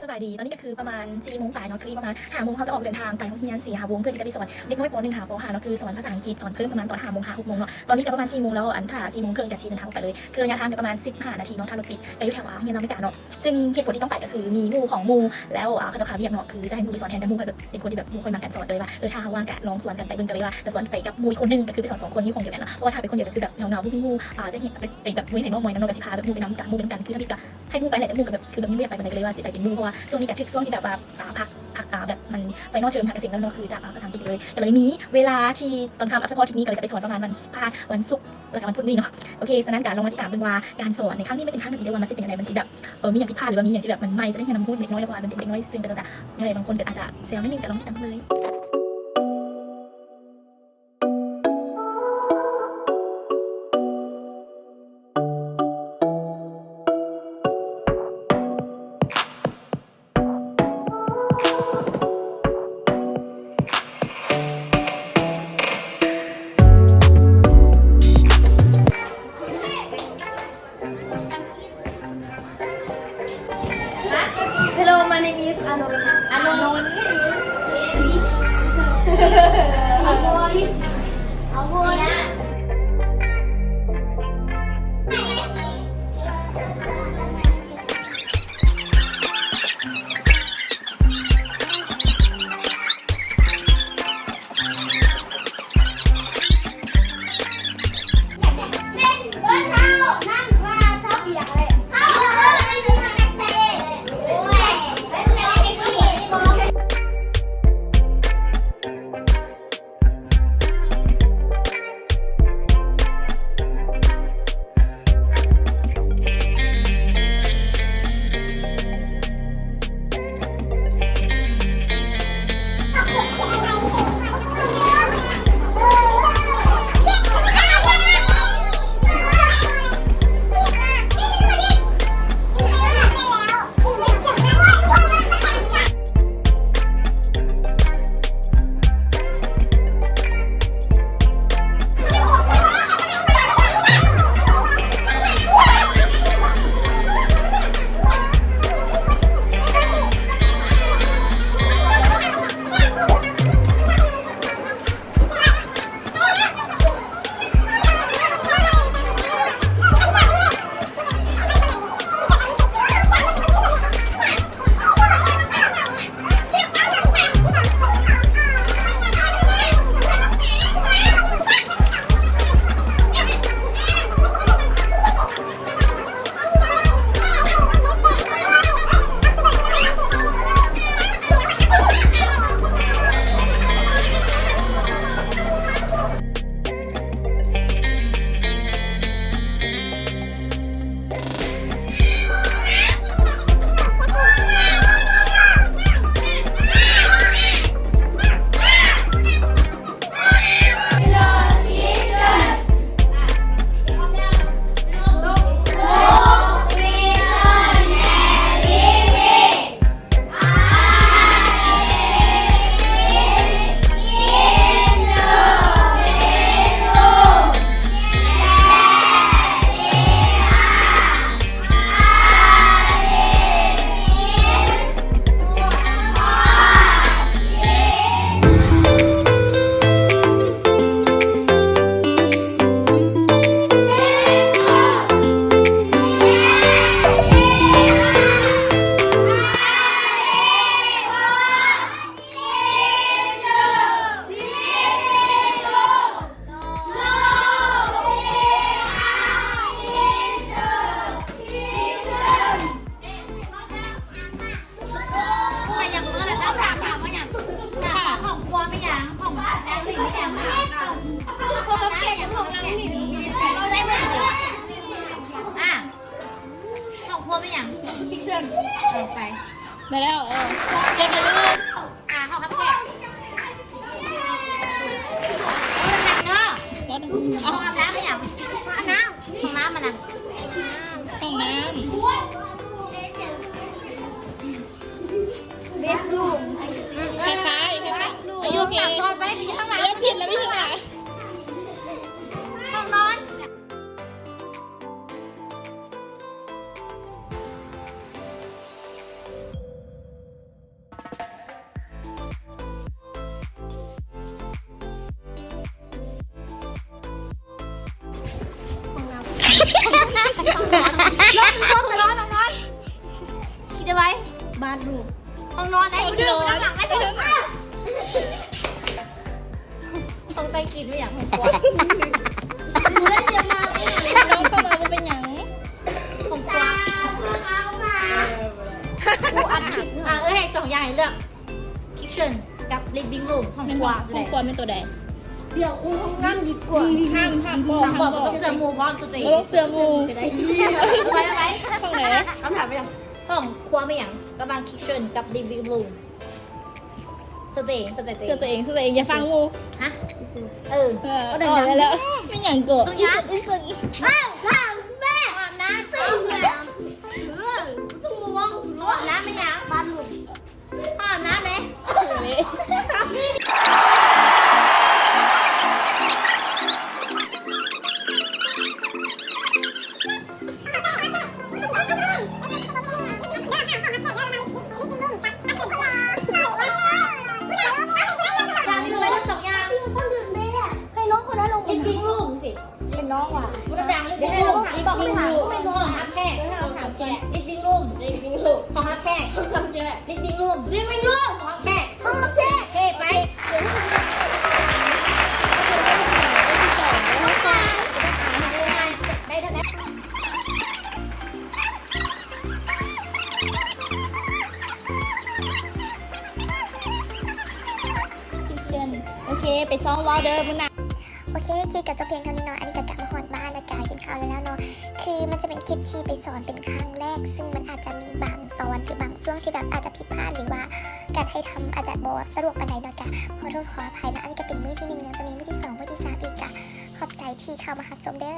ສະບາຍດີ ຕອນນີ້ກໍຄືປະມານສີ່ໂມງປາຍເນາະ ຄືອີກປະມານຫ້າໂມງເຮົາຈະອອກເດີນທາງໄປໂຮງຮຽນສີ່ຫ້າວົງ ເພື່ອທີ່ຈະໄປສອນເດັກນ້ອຍ ປໍໜຶ່ງ ຫາ ປໍຫ້າເນາະ ຄືສອນພາສາອັງກິດ ສອນເພີ່ມປະມານຕອນຫ້າໂມງ ຫ້າຫົກໂມງເນາະ. ຕອນນີ້ກໍປະມານສີ່ໂມງແລ້ວ ອັນ ຖ້າສີ່ໂມງເຄິ່ງກໍຊິເດີນທາງອອກໄປເລີຍ ຄືໄລຍະທາງກໍປະມານສິບຫ້ານາທີເນາະ ຖ້າລົດຕິດ ກໍຢູ່ແຖວ ອາ ໂຮງຮຽນລາວອາເມລິກາເນາະ. ຊຶ່ງເຫດຜົນທີ່ຕ້ອງໄປກໍຄືມີໝູ່ຂອງໝູ່ ແລ້ວ ອາ ເຂົາເຈົ້າຂາວວຽກເນາະ ຄືຈະໃຫ້ໝູ່ໄປສອນແທນ ແຕ່ໝູ່ຂ້ອຍແບບເປັນຄົນທີ່ແບບບໍ່ຄ່ອຍມັກການສອນ ກໍເລີຍວ່າ ເອີ ຖ້າວ່າງກະລອງຊວນກັນໄປເບິ່ງ ກໍເລີຍວ່າຈະຊວນໄປກັບໝູ່ອີກຄົນໜຶ່ງ ກໍຄືໄປສອນສອງຄົນຢູ່ຫ້ອງດຽວກັນເນາະ. ເພາະວ່າຖ້າໄປຄົນດຽວກໍຄືແບບເຫງົາໆ ບໍ່ມີໝູ່ ອາ ຈະເຮັດໄປແບບບໍ່ເຫັນໃຜມາມອຍນຳເນາະ ກໍຊິພາແບບໝູ່ໄປນຳ ກະໝູ່ໄປນຳກັນ ຄືທຳອິດກະໃຫ້ໝູ່ໄປແຫຼະ ແຕ່ໝູ່ກໍແບບຄືແບບມີວຽກໄປ ກໍເລີຍວ່າຊິໄປເປັນໝູ່ ເພາະວ່າຊ່ວງນີ້ກະຖືກຊ່ວງທີ່ແບບວ່າ ອາ ພັກ ພັກ ອາ ແບບມັນໄຟນອລເທີມ ທຳກະເສັງແລ້ວເນາະ ຄືຈາກ ອາ ພາສາອັງກິດ ກໍເລີຍ ກໍເລີຍມີເວລາທີ່ຕອນຄ່ຳ ສະເພາະທິດນີ້ກໍເລີຍຈະໄປສອນປະມານວັນພະຫັດ ວັນສຸກ ແລ້ວກະວັນພຸດນີ້ເນາະ. ໂອເຄ ສະນັ້ນກະລອງມາຕິດຕາມເບິ່ງວ່າການສອນໃນຄັ້ງນີ້ມັນເປັນຄັ້ງທຳອິດເດີ ວ່າມັນຊິເປັນຈັ່ງໃດ ມັນຊິແບບ ເອີ ມີຫຍັງຜິດພາດ ຫຼືວ່າມີຫຍັງທີ່ແບບມັນໃໝ່ ຈະໄດ້ຮຽນຮູ້ເລັກນ້ອຍ ແລ້ວກະວ່າເປັນເດັກນ້ອຍ ຊຶ່ງກໍຈະ ຍັງໄງ ບາງຄົນກໍອາດຈະແຊວໜ້ອຍໜຶ່ງ ກະລອງຕິດຕາມເບິ່ງເລີຍ. Hello, my name is Anon. Anon. Anon. Anon.ໄດ້ແລ້ວ ເອີ ເຈັບຢູ່ ອ່າ ຫ້ອງຮັບແຂກ ເນາະ ຫ້ອງອາບນ້ຳອີ່ຫຍັງ? ຫ້ອງອາບນ້ຳ ຫ້ອງນ້ຳ ຫ້ອງນ້ຳ ເບສຣູມ ຄ້າຍໆ ຄ້າຍໆ Are you okay? ຕອນໄປຢູ່ທາງຫຼັງ ເລີ່ມຜິດແລ້ວ ຢູ່ທາງຫຼັງ ຫ້ອງນອນ. ຫ້ອງນອນ ຫ້ອງນອນ ຄິດໄດ້ໄວ ບາດຣູມ ຫ້ອງນອນ ໄອ້ ຫ້ອງນອນ ໄອ້ ຫ້ອງນອນ ຫ້ອງແຕ່ງກິນ ແມ່ນຫຍັງ? ຫ້ອງຄົວ ບໍ່ໄດ້ຕຽມມາ ນ້ອງເຂົ້າມາບໍ່ເປັນຫຍັງ ຫ້ອງຄົວ ເອີ ບໍ່ໄດ້ ເອີ ບໍ່ໄດ້ ອ່ະ ເອີ ໃຫ້ສອງຢ່າງໃຫ້ເລືອກ ຄິດເຊັນກັບລິບວິ້ງຣູມ ຫ້ອງຄົວ ແມ່ນບໍ່? ຫ້ອງຄົວແມ່ນໂຕໃດ? ດຽວຄູຫ້ອງນ້ຳດີກວ່າ ຫ້າມ ຫ້າມບອກ ຫ້າມບອກ ບໍ່ຕ້ອງເຊື່ອໝູ່ ບໍ່ຕ້ອງເຊື່ອໂຕເອງ ບໍ່ຕ້ອງເຊື່ອໝູ່ ໄປ ໄປ ຫ້ອງໃດ? ຄຳຖາມແມ່ນຫຍັງ? ຫ້ອງຄົວແມ່ນຫຍັງ? ລະຫວ່າງຄິດເຊັນກັບລິບວິ້ງຣູມ ເຊື່ອໂຕເອງ ເຊື່ອໂຕເອງ ເຊື່ອໂຕເອງ ເຊື່ອໂຕເອງ ຢ່າຟັງໝູ່ ຮະ? ເອີ ເອີ ເອົາແລ້ວ ແມ່ນຫຍັງກໍ ອີ່ສຸດ ອີ່ສຸດ ເອີ ຖາມແມ່ ອາບນ້ຳ ອາບນ້ຳແມ່ນຫຍັງ? ບາດຣູມ ອາບນ້ຳແມ່ ຢ່າລືມໄວ້ທັງສອງຢ່າງ ໃຫ້ນ້ອງຄົນນັ້ນລົງ ລິບວິ້ງຣູມຊິ ເປັນນ້ອງຫວາ ບໍ່ໄດ້ດັງ ລິບວິ້ງຣູມ ລິບວິ້ງຣູມ ຫ້ອງຮັບແຂກ ລິບວິ້ງຣູມ ລິບວິ້ງຣູມ ຫ້ອງຮັບແຂກ ລິບວິ້ງຣູມ ລິບວິ້ງຣູມ ຫ້ອງຮັບແຂກ ຫ້ອງຮັບແຂກ ເອີ ໄປ ໄດ້ເທົ່າໃດ? ຄິດເຊັນ ໂອເຄ ໄປຊ້ອມເວົ້າເດີມື້ໜ້າ. ໂອເຄ ຄລິບກໍຈົບພຽງເທົ່ານີ້ເນາະ ອັນນີ້ກໍກັບມາຮອດບ້ານ ແລ້ວກໍກິນເຂົ້າແລ້ວເນາະ ຄືມັນຈະເປັນຄລິບທີ່ໄປສອນເປັນຄັ້ງແລກ ຊຶ່ງມັນອາດຈະມີບາງຕອນ ຫຼື ບາງຊ່ວງທີ່ແບບອາດຈະຜິດພາດ ຫຼືວ່າການຖ່າຍທຳອາດຈະບໍ່ສະດວກປານໃດເນາະ ກໍຂໍໂທດຂໍອະໄພເນາະ ອັນນີ້ກໍເປັນມື້ທີໜຶ່ງ ຍັງຈະມີມື້ທີສອງ ມື້ທີສາມອີກ ກໍຂອບໃຈທີ່ເຂົ້າມາຮັບຊົມເດີ.